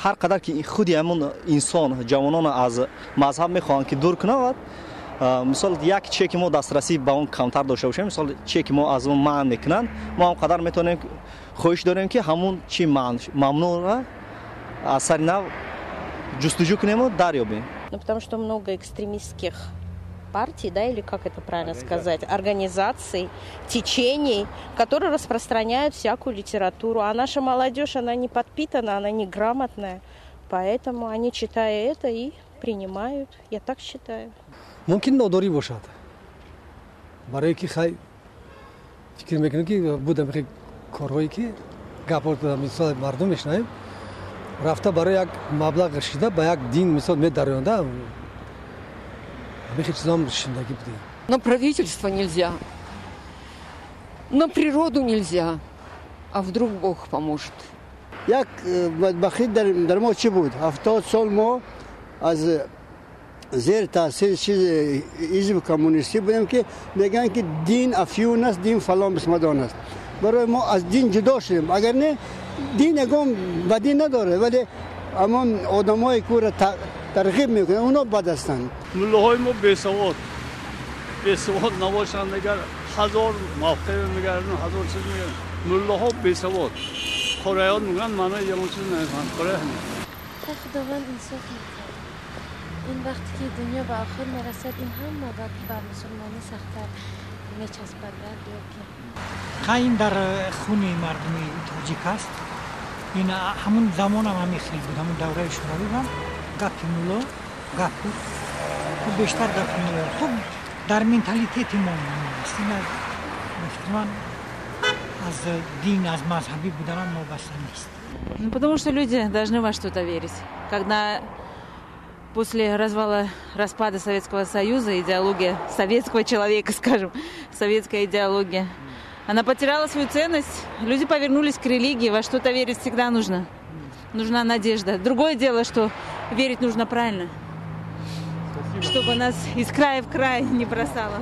Ҳар қадар ки худи ҳамон инсон ҷавонон аз мазҳаб мехоҳанд ки дур кунанд, мисол як чие ки мо дастрасӣ ба он камтар дошта бошем, мисол чие ки мо аз он манъ мекунанд, мо ҳам қадар метавонем хоҳиш дорем ки ҳамон чи мамнӯъро аз сари нав ҷустуҷӯ кунему дарёбем. Ну, потому что много экстремистских партий, да, или как это правильно сказать, организаций, течений, которые распространяют всякую литературу. А наша молодежь, она не подпитана, она неграмотная. Поэтому они, читая это, и принимают. Я так считаю. Мумкин нодорӣ бошад, барое ки хай фикр мекунем, ки будам корҳое ки гапҳо мисол мардум мешунавем, рафта барои як маблағ шида ба як дин мисол медароянда, ҳамин чизам шундагӣ будем. На правительство нельзя, на природу нельзя, а вдруг Бог поможет. Як бадбахтӣ дар мо чӣ буд? 70 сол мо аз зери таъсири чиз ҳизби коммунистӣ будем, ки мегӯянд, ки дин афюн аст, дин фалон бисмадон аст. Барои мо аз дин ҷудо шудем. Агар не, дин ягон бадӣ надорад, вале ҳамон одамое ки ӯро тарғиб мекунанд, оно бад ҳастанд. Муллоҳои мо бесавод, бесавод набошанд, дигар ҳазор мавқеъ мегарданд, ҳазор чиз мегарданд. Муллоҳо бесавод, қуръон мегӯянд, маънои ягон чиз намефаҳманд. Барои ҳамин. Худованд инсоф мекард. Ин вақте ки дунё ба охир мерасад, ин ҳама бар мусулмонӣ сахттар мечаспад ё ки Ха, ин дар хуни мардуми тоҷик аст. Ин ҳамун замонам ҳамин хел буд, ҳамун давраи шӯравӣ ҳам гапи мулло гап буд. Хуб, бештар гапи мулло. Хуб, дар менталитети мо аст. Ин ба фикри ман аз дин, аз мазҳабӣ буданам вобаста нест. Ну, потому что люди должны во что-то верить. Когда после развала, распада Советского Союза идеология советского человека, скажем, советская идеология, она потеряла свою ценность, люди повернулись к религии, во что-то верить всегда нужно. Нужна надежда. Другое дело, что верить нужно правильно. Спасибо. Чтобы нас из края в край не бросало.